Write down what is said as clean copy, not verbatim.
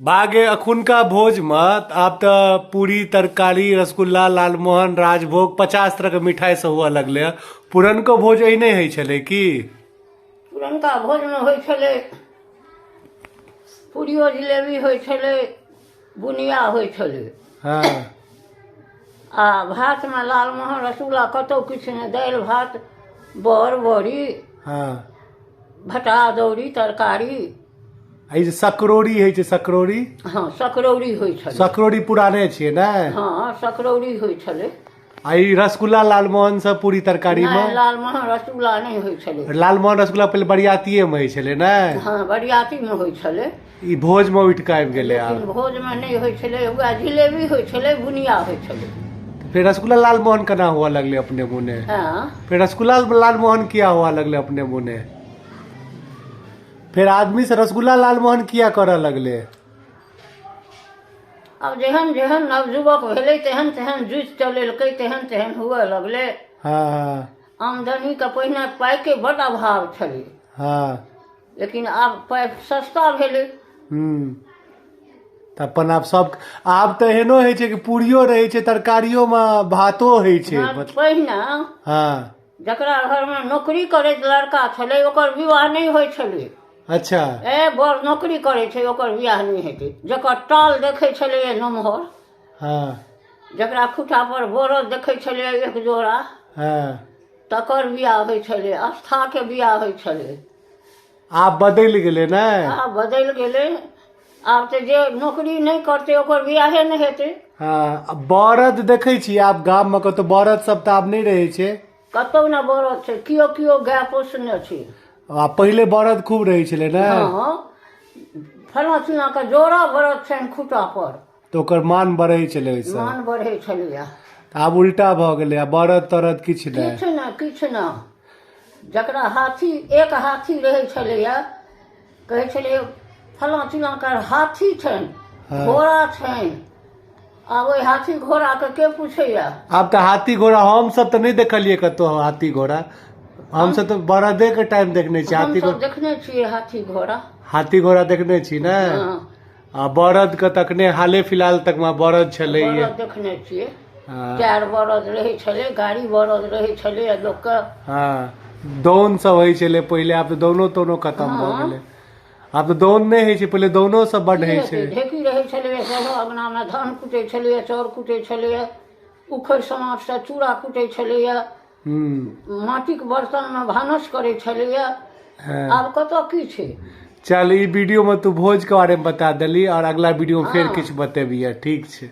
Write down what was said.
बागे अखुनका भोजमे आब तऽ पूरी तरकारी रसगुल्ला लालमोहन राजभोग 50 तरहके मिठाइ सब हुअ लगलै हँ। पुरनको भोज एहने होइ छलै की? पुरनका भोजमे होइ छलै पूरियो जिलेबी होइ छलै, बुनिया होइ छलै। आ भातमे लालमोहन रसगुल्ला कतहु किछु नहि, दालि भात बड़ बड़ी, भटा अदौरी तरकारी। आ ई जे सकरौरी होइ छै, सकरौरी? हँ, सकरौरी होइ छलै। सकरौरी पुराने छियै ने? हँ, सकरौरी होइ छलै। आ ई रसगुल्ला लालमोहन सब पूरी तरकारी मे? नहि, लालमोहन रसगुल्ला नहि होइ छलै। लालमोहन रसगुल्ला पहिले बरियातिये मे होइ छलै ने? हँ, बरियाती मे होइ छलै। ई भोज मे उठि कऽ आबि गेलै आब। लेकिन भोज मे नहि होइ छलै, उएह जिलेबी होइ छलै, बुनिया होइ छलै। फेर रसगुल्ला लालमोहन केना हुअ लगलै अपने मोने? हँ। फेर रसगुल्ला लालमोहन किया हुअ लगलै अपने मोने? फेर आदमी से रसगुल्ला लालमोहन किया करऽ लगलै? आब जेहन जेहन नवयुवक भेलै तेहन तेहन जुति चलेलकै, तेहन तेहन हुअ लगलै। आमदनीके पहिने पाइके बड्ड अभाव छलै। लेकिन आब पाइ सस्ता भेलै। तऽ अपन आब सब, आब तऽ एहनो होइ छै कि पूरियो रहै छै तरकारियोमे, भातो होइ छै। पहिने जकरा घरमे नौकरी करैत लड़का छलै ओकर विवाह नहि होइ छलै। ए बड़ नौकरी करै छै ओकर बियाह नहि हेतै। जकर टाल देखै छलैए नमहर, जकरा खूटा पर बरद देखै छलैए एक जोड़ा, तकर बियाह होइ छलै, आस्थाके बियाह होइ छलै। आब बदलि गेलै ने? आब बदलि गेलै। आब तऽ जे नौकरी नहि करतै ओकर बियाहे नहि हेतै। हँ, बरद देखै छी आब गाममे कतहु? बरद सब तऽ आब नहि रहै छै। कतहु ने बरद छै, केओ केओ गाय पोसने छै। आ पहिले बरद खूब रहै छलै ने? हँ, फल्लाँ चिल्लाँके जोड़ा बरद छनि खूटा पर। तऽ ओकर मान बढ़ै छलै ओहिसँ। मान बढ़ै छलैया। आब उल्टा भऽ गेलै, आ बरद तरद किछु नहि। किछु नहि, किछु नहि। जकरा हाथी, एक हाथी रहै छलैया, कहै छलै फल्लाँ चिल्लाँके हाथी छनि, घोड़ा छनि। आब ओहि हाथी घोड़ाके के पूछैया? आब तऽ हाथी घोड़ा हमसब तऽ नहि देखलियै कतहु हाथी घोड़ा। हमसब तऽ बरदेके टाइम देखने छियै। हाथी हमसब देखने छियै हाथी घोड़ा। हाथी घोड़ा देखने छी ने? हँ। आ बरद के तखने हाले फिलहाल तक मे बरद छलै। बरद देखने छियै। चारि बरद रहै छलै, गाड़ी बरद रहै छलै आ लोकके। हँ, दौन सब होइ छलै पहिले, आब तऽ दौनो तौनो खतम भऽ गेलै। आब तऽ दौन नहि होइ छै, पहिले दौनो सब बड्ड होइ छै। ढेकी रहै छलैए सभ अङ्गनामे, धान कुटै छलैए, चाउर कुटै छलैए, उखड़ि समाठसँ चूड़ा कुटै छलैए, माटिक बर्तनमे भानस करै छलैए। आब कतऽ की छै? चल, ई वीडियो में तू भोज के बारे में बता देली और अगला वीडियो में फिर किछु बतेबिहे, ठीक छै?